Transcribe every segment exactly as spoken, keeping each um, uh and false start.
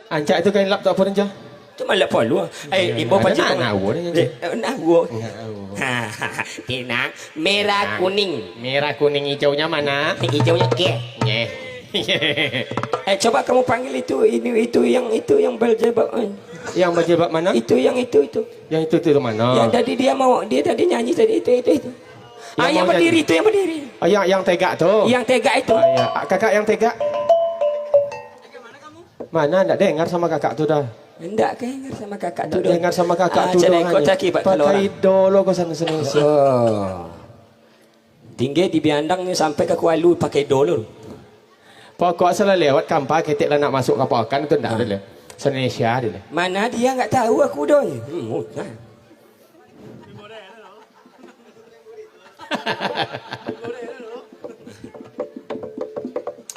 Ancak tu kain lap tu apo, Jan? Tu malap polu. Eh, Iyo, ibo ada pacik nak tu. Nawo ni, Jan. Eh, eh, nawo. Nawo. Tenang. Merah Nah. kuning. Merah kuning hijaunya mana? Hijaunya ke? Nyeh. Eh, coba kamu panggil itu, ini, itu yang, itu yang berjilbab, eh. Yang berjilbab mana? Itu yang itu, itu. Yang itu, itu mana? Yang tadi dia mau, dia tadi nyanyi tadi itu, itu, itu. Yang Ah, yang mau berdiri nyanyi. itu, yang berdiri. Oh, yang, yang tegak tu? Yang tegak itu. Ah, ya. Ah, kakak yang tegak. Mana? Ndak dengar sama kakak tu dah. Ndak dengar sama kakak tu Ndak dah. dengar sama kakak Ah, tu dah. Cari kau caki, Pak, kalau Pakai orang. dolo kau sana, sana, sana. Oh. Tinggi di Biandang ni sampai ka Kualu pakai dolo. Pokok salah lewat kampa ketek lah nak masuk ka Pakan tu ndak Ah. ada lah. Indonesia ada lah. Mana dia nggak tahu aku doh. Hmm, oh, nah.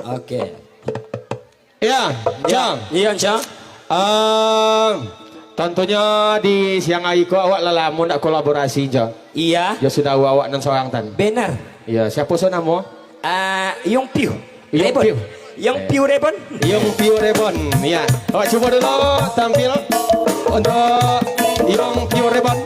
Oke. Ya, Ya. Cang. Iya, Cang. Ah, tentunya di siang hari ko awak lah lamo ndak kolaborasi, Cang. Iya. Ya sudah awak, awak nan sorang tan. Benar. Ya, siapa so namo? Ah, Yong Piu. Yong Rebon. Piu. Yong Eh. Piu Rebon. Yong Piu Rebon. Ya. Awak cuba dulu tampil untuk Yong Piu Rebon.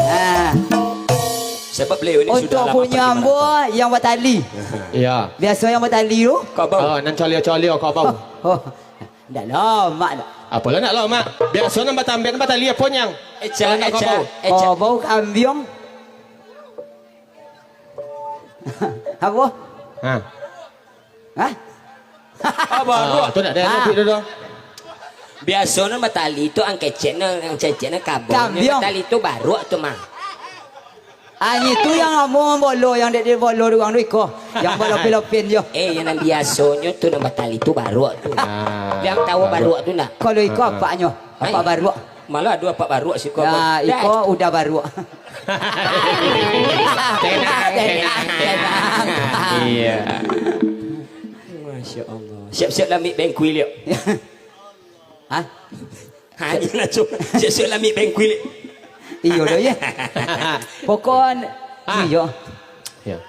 Ah. Sebab beliau ni Untuk sudah lama punyo pergi ambo merantau. yang batali. Ya. Biaso yang batali tu? Kabau. Ah, nan colia-colia kabau. Oh, oh. Ndak lomak dak. Apolah ndak lomak. Biaso nan batambek, nan batali apo nyang? Eca, Kalau ndak eca, kabau. eca. Kabau kambiang. Apo? Ha. Hah? Ah, baruak. Ah, tu ndak ada Ah. duit tu, tu. Biaso nan batali tu angkecek nan, angkecek nan kabau. Kambiang. Nan batali tu baruak tu mah. Ah, nyo tu yang amo bolo, yang dek-dek bolo urang tu iko. Yang bolo pilopin jo. Eh, yang nan biasonyo tu nan batali tu baruak tu. Ah, Yang tahu baruak. baruak tu ndak? Kalau iko Ah, ah. apaknyo? Apak Ai. baruak. Malah ado apak baruak siko. Ya, Dah. iko udah baruak. Tenang, tenang, tenang. Iya. Masya Allah. Siap-siap lah ambil bengkui liak. Hah? Ha, iyolah, Cuk. Siap-siap lah ambil bengkui liak. Iyo doh, ye. Pokok, Ah. iyo. Ya.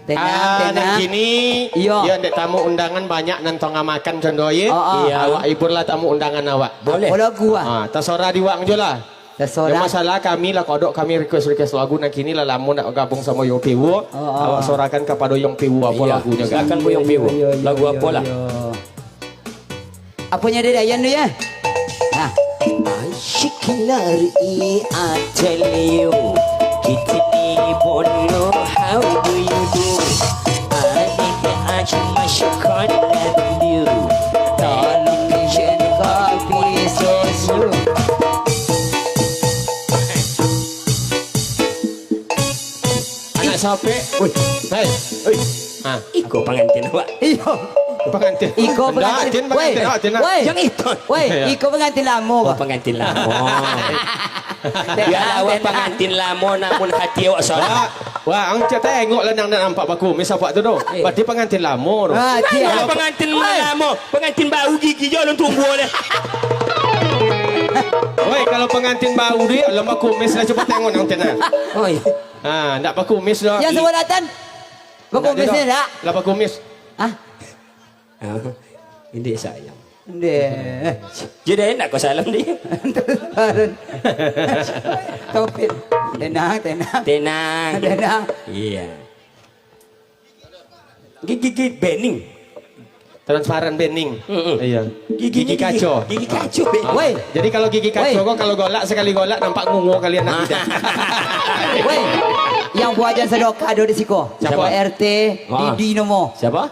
Tenang, Ah, tenang. nan kini, Iyo. ya, dek tamu undangan banyak nan tongah makan condo, ye. Oh, oh. Iya. Awak hiburlah tamu undangan awak. Boleh. Apo lagu, ah? Ah, tasorah di wang jo lah. Tasorah. Ya, masalah kami lah, kodok kami request-request lagu nan kini lah lamo ndak gabung samo Yong Piu. Oh, oh. Awak sorakan kapado Yong Piu apo Iya. lagunyo, kan? Silakan, Bu Yong Piu. Iyo, iyo, Lagu iyo, apo lah? iyo. Aponyo dari Dayan tu, ya? Nah. Asyik lari aja Leo. Kita ni bodoh, how do you do? Adik aja masuk kolam dulu. Tolong kerjain kopi susu. Anak sapek. Woi. Hai. Oi. Ha. Iko pangantin awak. Iyo. Pangantin. Iko Ndak, pangantin. Tin pangantin Woi. awak, Tin, ah. Woi. Yang itu. Woi, Iya. iko pangantin lamo, Oh, Bah. pangantin lamo. Tenang, Biarlah awak tenang. pangantin lamo, namun hati awak salah. Wah, wah, ang cak tengok lah nang nampak bakumis apak tu doh. Eh. Berarti pangantin lamo tu. Ah, Kalau Kalau pangantin Woi. lamo, pangantin baru gigi je alun tumbuh deh. Woi, kalau pangantin baru dia, lah bakumis lah, cuba tengok nang tenang. Oh, iya. Ha, ndak bakumis doh. Yang sebelah tan. Ndak Bakumis dia ni doh. ndak? Lah bakumis. Ah. Ah, ini sayang. Ndeh. Jadi enak kau salam dia. Turun. Topik. Tenang, tenang. Tenang. Tenang. Iya. Gigi, gigi bening. Transparan bening. Mm-mm. Iya. Giginya Gigi gigi, kaco. gigi kaco, Be. Ah. Woi. Jadi kalau gigi kaco Woi. kok, kalau golak, sekali golak nampak ngungo kalian nak Ah. tidak. Woi. Yang buah jan sadokah ado di siko. Siapa? Pak R T Ah. Didi namo. Siapa?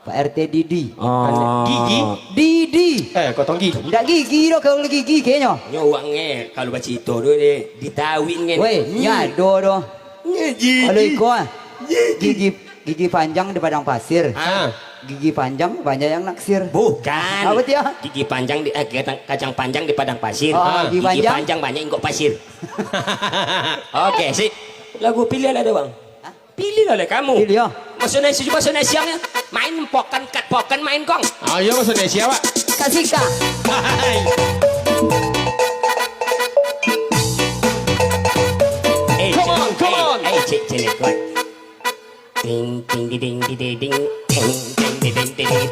Pak R T Didi. Ah. Gigi? Didi. Eh, kotong gigi. Ndak gigi doh, kalau gigi kayaknya. Nyo uang eh, kalau bacito tu dia ditawin kan. Woi, Hmm. nyo ado doh. Nyo gigi. Kalau iko ah. Gigi. Gigi, gigi panjang di padang pasir. Ah. Gigi panjang banyak yang naksir. Bukan. Apa dia? Gigi panjang di, eh, kacang, kacang panjang di padang pasir. Oh, Ah. gigi Gigi panjang. panjang banyak ingkok pasir. Oke, sip. Lagu pilihan ada, Bang. Hah? Pilihlah oleh kamu. Pilih, ya. Masuk nasi, cuba masuk nasi yang ya. Main pokan, kat pokan, main kong. Ayo, masuk nasi, Pak. Kasih, Kak. Hai. Eh, Cek, cek, lekot. Ting, ting, di, ding, di, di, ding. Ting, ting, di, ding, di, di, ding.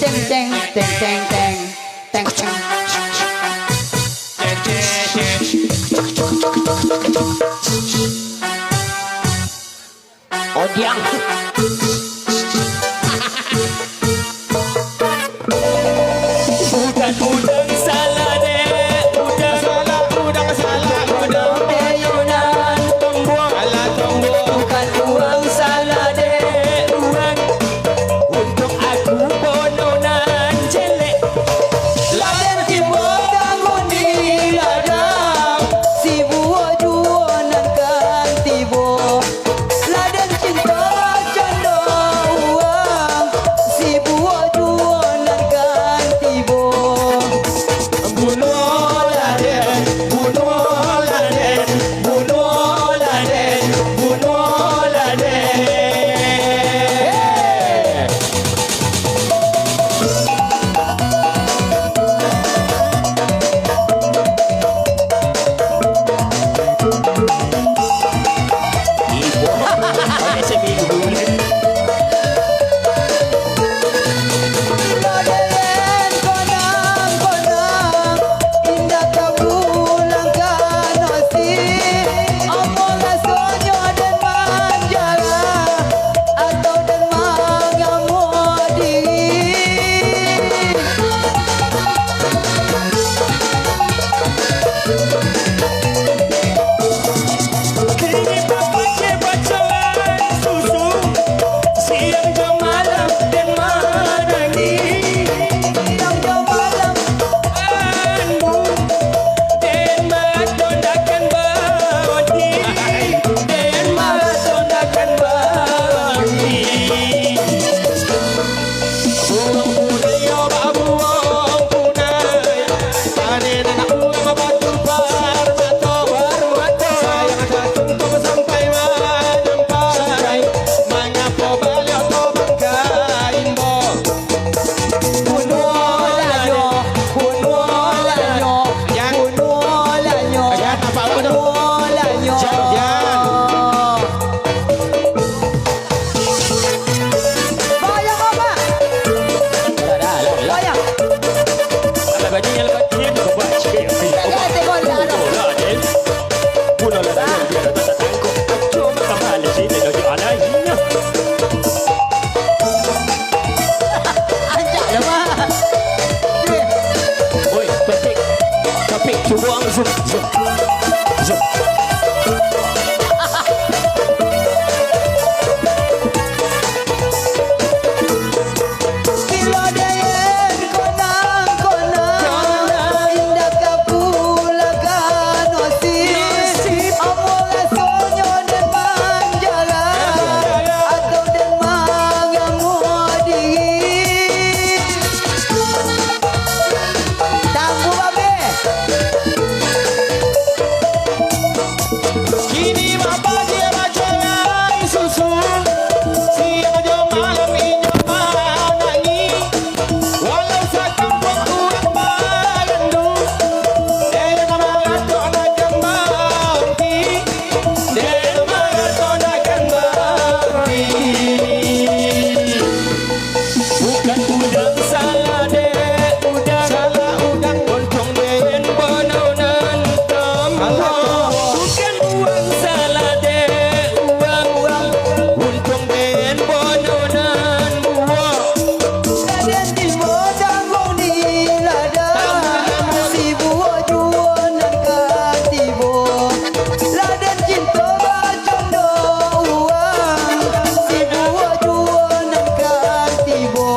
Teng, teng, teng, teng, teng. Teng, teng. Odiang. Bukan udang salah, dek. Udang salah, udang salah, udang. Ayunan tombuang. Alah tombuang. Bukan uang salah, dek. Uang. Untuak aku bono nan jelek. Lah den tibo tangguang di ladang, si buah juo nan kan tibo. Lah den cinto cando uang, si buah juo nan kan tibo. Bunuahlah den, bunuahlah den, bunuahlah den, bunuahlah den. Hei! Atau den mangamuah diri. Kini bapakai pacaran susu, siang jo malam den manangih. Siang jo malam. Anmu, den matondakan bodi, den matondakan bodi. Buang punai, yo, babuang punai. Panen anak urang batu parmato. Sayang tatuntung sampai manyampai. Mangapo baliau tu bangkai, Mbok? Bunuahlah nyo, bunuahlah nyo, bunuahlah nyo, bunuahlah nyo. Jan, jan. Bayang, Bapak. Bayang. Alah, bajingan, bajingan, kau buat sikit. Tak ada, tengok, tak ada. Bunuahlah, Jen. Bunuahlah, Jen. Biar tak tertangkap. Acok, makan balik sini, lagi alainya. Ancak lah, Mak. Oi, Taufik. Taufik, cubo ang zoom, zoom. Zoom. Kilo den konang-konang, indak ka pulangkan nasib. Amuah rasonyo den manjalan, atau den mangamuah diri. Tangguh, Babe. Kini mah pagi rajo lai susu, siang jo malam inyo manangih. Walau sakampuang urang barandu, dek maratok nan kambang ti, dek maratok nan kambang ti. Bukan udang salah, dek, udang. Salah udang. Untuang den bono nan tambuang. Bukan uang salah, dek, uang. Untuang den bono nan buah. Lah den tibo tangguang di ladang, si buah juo nan ka tibo. Lah den cinto bacando uang, si buah juo nan ka tibo.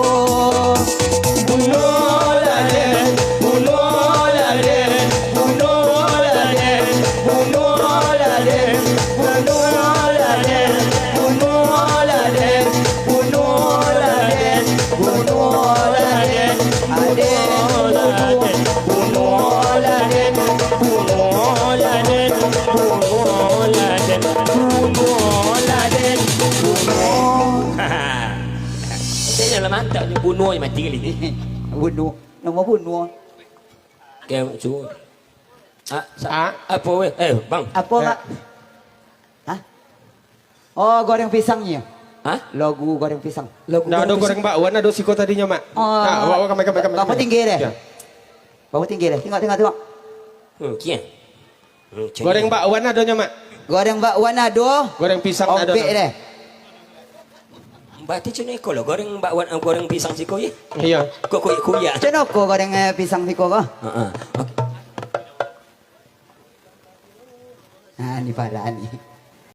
Bunuahlah den, bunuahlah den, bunuahlah den, bunuahlah den, bunuahlah den, bunuahlah den, bunuahlah den, bunuahlah den, aden bunuah, bunuahlah den, bunuahlah den. Bunuh aja mati kali. Bunuh. Nama bunuh? Kayak cuy. Ah, sa- Ah. Apa weh? Eh, bang. Apa, Eh. Mak? Hah? Oh, goreng pisang nyo. Hah? Lagu goreng pisang. Lagu Ndak goreng ado pisang. Goreng bakwan, ado siko tadinyo, Mak. Oh. Ah, awak, awak, kamai, kamai, kamai, Bapak kamai. Tinggi deh. Ya. Bapak tinggi deh. Tengok, tengok, tengok. Hmm, kian. Hmm, macam Goreng ni. Bakwan adonyo, Mak. Goreng bakwan ado. Goreng pisang ado. Ompek deh. Berarti cino iko lo, goreng bakwan, eh, goreng pisang siko, ye? Iya. Kok kuyak-kuyak? Cino ko goreng, eh, pisang siko ko? Heeh. Oke. Nah, ni parah ni.